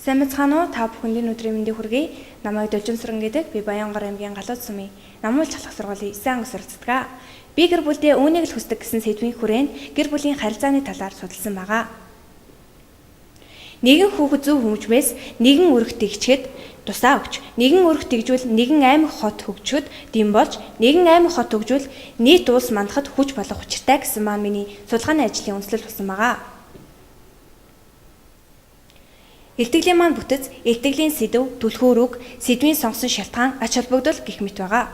Сайн мэцхан уу? Та бүхэнд энэ өдрийн мэндийг хүргэе. Намайг Должинсуран гэдэг. Би Баянгар аймгийн Галууд сумын Намуул чалах сургуулийн 9 анги суралцдаг. Би гэр бүлдээ үүнийг л хүсдэг гэсэн сэдвийн хүрээнд гэр бүлийн харилцааны талаар судалсан байгаа. Нэгэн хүүхэд зөв хүмүүжмээс нэгэн өрх тэгчгээд тусаа өгч, нэгэн өрх тэгжвэл нэгэн аймаг хот хөгжөхөд дэм болж, нэгэн аймаг хот хөгжвөл нийт улс мандахад хүч болох учиртай гэсэн маань миний судалгааны ажлын үндэслэл болсон байгаа. Илтгэлийн маань бүтэц, илтгэлийн сэдэв, түлхүүр үг, сэдвийн сонгосон шалтгаан, ач холбогдол гэх мэт байгаа.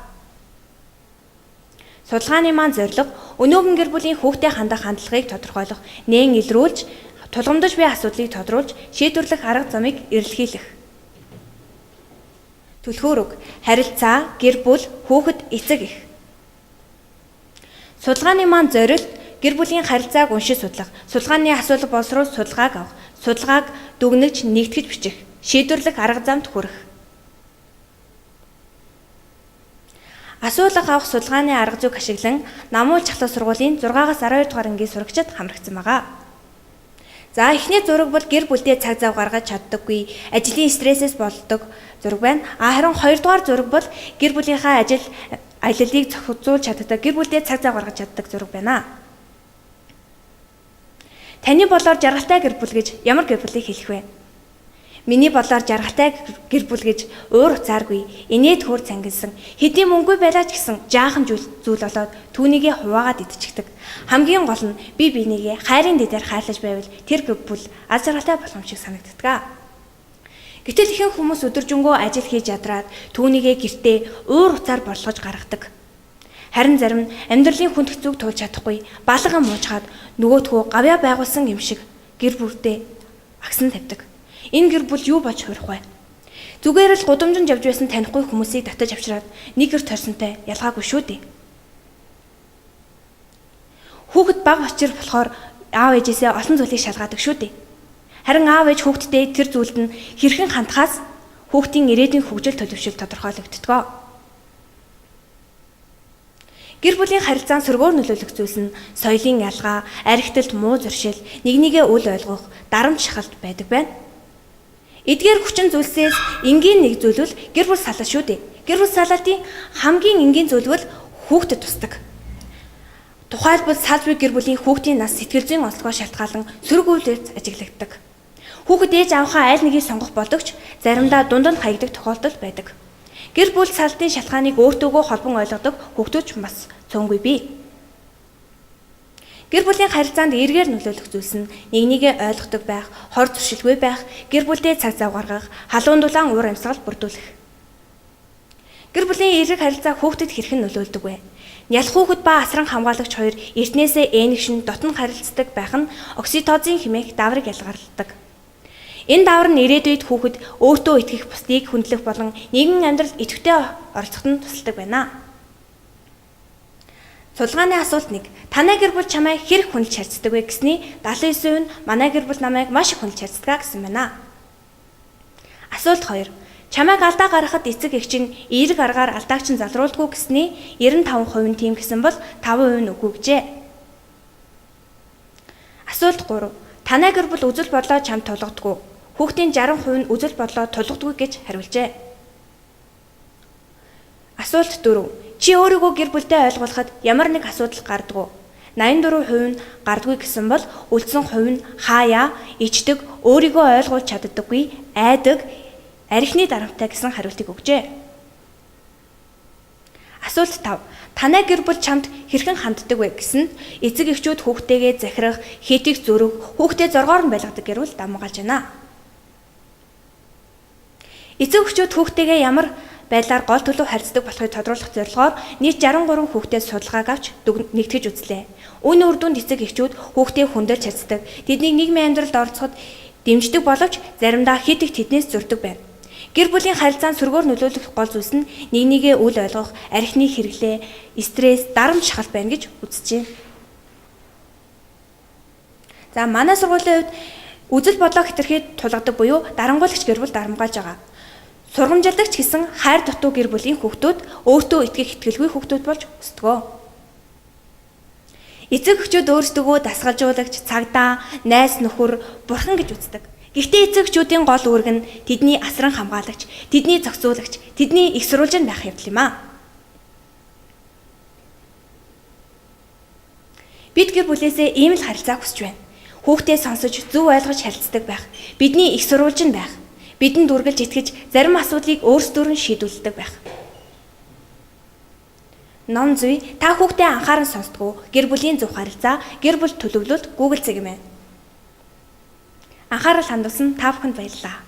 Судалгааны маань зорилго өнөөгөн гэр бүлийн хүүхдээ хандах хандлагыг тодорхойлох, нээн илрүүлж, тулгамдж буй асуудлыг тодруулж, шийдвэрлэх арга замыг эрэлхийлэх. Түлхүүр үг, харилцаа, гэр бүл, хүүхэд, эцэг эх. Судалгааны маань зорилт гэр бүлийн харилцааг уншиж судлах, судалгааны асуулга боловсруул судалгааг авах, судалгааг дүгнэж нэгтгэж бичих, шийдвэрлэх арга замд хүрэх. Асуулга авах судалгааны арга зүйг ашиглан Намуул чахлах сургуулийн 6-аас 12 дугаар ангийн сурагчид хамрагдсан байгаа. За эхний зураг бол гэр бүлдээ цаг зав гаргаж чаддаггүй, ажлын стрессээс болдог зураг байна. А харин 2 дугаар зураг бол гэр бүлийнхаа ажил аяллыг зохицуулж чаддаг, гэр бүлдээ цаг зав гаргаж чаддаг зураг байна. Таны бодлоор жаргалтай гэр бүл гэж ямар гэр бүлийг хэлэх вэ? Миний бодлоор жаргалтай гэр бүл гэж уур уцааргүй, инээд хөөр цангилсан, хэдийн мөнгөгүй байлаа ч гэсэн жаахан зүйл болоод түүнийгээ хуваагаад идчихдэг. Хамгийн гол нь бие биенийгээ хайрын дэдээр хайрлаж байвал тэр гэр бүл аз жаргалтай болох юм шиг санагддаг. Гэтэл ихэнх хүмүүс өдөржингөө ажил хийж ядраад түүнийгээ гэртээ уур уцаар борлогож гаргадаг. Харин зарим нь амьдралын хүнд хэцүүг туулж чадахгүй, балган муужгаад нөгөөдхөө гавьяа байгуулсан юм шиг гэр бүлдээ агсан тавьдаг. Энэ гэр бүл юу болж хуурах вэ? Зүгээр л гудамжинд явж байсан танихгүй хүмүүсийг татаж авчираад нэг гэр тойрсонтой ялгаагүй шүү дээ. Хүүхэд бага учир болохоор аав ээжээсээ олон зүйлийг шалгаадаг шүү дээ. Харин аав ээж хүүхэдтэй тэр зүйлд нь хэрхэн хандхаас хүүхдийн ирээдүйн хөгжил төлөвшил тодорхойлогддог. Гэр бүлийн харилцаанд сөргөөр нөлөөлөх зүйлс нь соёлын ялгаа, архитэлт муу зуршил, нэг нэгээ үл ойлгох, дарамт шахалт байдаг байна. Эдгээр хүчин зүйлсээс энгийн нэг зүйл бол гэр бүл салал шүү дээ. Гэр бүл салалтын хамгийн энгийн зүйл бол хүүхдэд тусдаг. Тухайлбал салж буй гэр бүлийн хүүхдийн нас сэтгэл зүйн онцлогоо шалтгаалan сөрөг үйл явц ажиглагддаг. Хүүхэд ээж аавынхаа аль нэгийг сонгох болдог ч заримдаа дунд нь хаягдах тохиолдол байдаг. Гэр бүл салтын шалтгааныг өөртөөгөө холбон ойлгодог хүүхдүүд ч бас цөөнгүй бий. Гэр бүлийн харилцаанд эргээр нөлөөлөх зүйлс нь нэг нэгээ ойлгодог байх, хор зуршилгүй байх, гэр бүлдээ цаг зав гаргах, халуун дулаан уур амьсгал бүрдүүлэх. Гэр бүлийн эерэг харилцаа хүүхдэд хэрхэн нөлөөлдөг вэ? Нялх хүүхэд ба асран хамгаалагч хоёр эртнээсээ ээнэгшин дотн харилцдаг байх нь окситоцин хэмээх дааврыг ялгарладаг. Энэ даавар нь ирээдүйд хүүхэд өөртөө итгэх, бусдыг хүндлэх болон нийгмийн амьдралд идэвхтэй оролцоход нь тусалдаг байна. Судалгааны асуулт 1. Танай гэр бүл чамайг хэр хүндэлж харьцдаг вэ гэсний 79% нь манай гэр бүл намайг маш их хүндэлж харьцдаг гэсэн байна. Асуулт 2. Чамайг алдаа гаргахад эцэг эх чинь эерэг аргаар алдааг чинь залруулдаггүй гэсний 95% нь тийм гэсэн бол 5% нь үгүй гэжээ. Асуулт 3. Танай гэр бүл үзэл бодлоо чамд тулгадаггүй. Хүүхдийн 60% нь үзэл бодлоо тулгадаггүй гэж хариулжээ. Асуулт 4. Чи өөрийгөө гэр бүлдээ ойлгуулахад ямар нэг асуудал гардаггүй. 84% нь гардаггүй гэсэн бол үлдсэн хувь нь хаяа, ичдэг, өөрийгөө ойлгуулж чаддаггүй, айдаг, архины дарамттай гэсэн хариултыг өгчээ. Асуулт 5. Танай гэр бүл чамд хэрхэн ханддаг вэ гэсэн эцэг эхчүүд хүүхдтэйгээ захирах, хэтийг зөрөх, хүүхдээ зоргоор нь байлгадаг гэр бүл дамгаалж байна. Эцэг эхчүүд хүүхдтэйгээ ямар байдлаар гол төлөв харьцдаг болохыг тодруулах зорилгоор нийт 63 хүүхдээс судалгааг авч нэгтгэж үзлээ. Үүний үр дүнд эцэг эхчүүд хүүхдээ хүндэлж харьцдаг, тэднийг нийгмийн амьдралд оролцоход дэмждэг боловч заримдаа хэд их тэднээс зөрдөг байв. Гэр бүлийн харилцаанд сөргөөр нөлөөлөх гол зүйлс нь нэг нэгээ үл ойлгох, архины хэрэглээ, стресс, дарамт шахалт байна гэж үзжээ. За манай сургуулийн хувьд үзэл бодлоо хэтэрхий тулгадаг буюу дарангуулагч гэр бүл дарамгаалж байгаа. Сургамжилдагч гэсэн хайр дутуу гэр бүлийн хүүхдүүд өөртөө итгэх итгэлгүй хүүхдүүд болж өсдөг. Эцэг эхчүүд өөрсдөө дасгалжуулагч, цагдаа, найз нөхөр, бурхан гэж үздэг. Гэхдээ эцэг эхчүүдийн гол үүрэг нь тэдний асран хамгаалагч, тэдний зохицуулагч, тэдний их сурвалж нь байх явдал юм аа. Бид гэр бүлээсээ ийм л харилцаа хүсэж байна. Хүүхдээ сонсож, зөв ойлгож харилцдаг байх. Бидний их сурвалж нь байх. Бидэнд үргэлж итгэж, зарим асуудлыг өөрсдөөр нь шийдвэрлэдэг байх. Ном зүй та хүүхдээ анхааран сонсдгоо гэр бүлийн зөв харилцаа, гэр бүл төлөвлөлт Google зэг юм байна. Анхаарал хандуулсан та бүхэнд баярлалаа.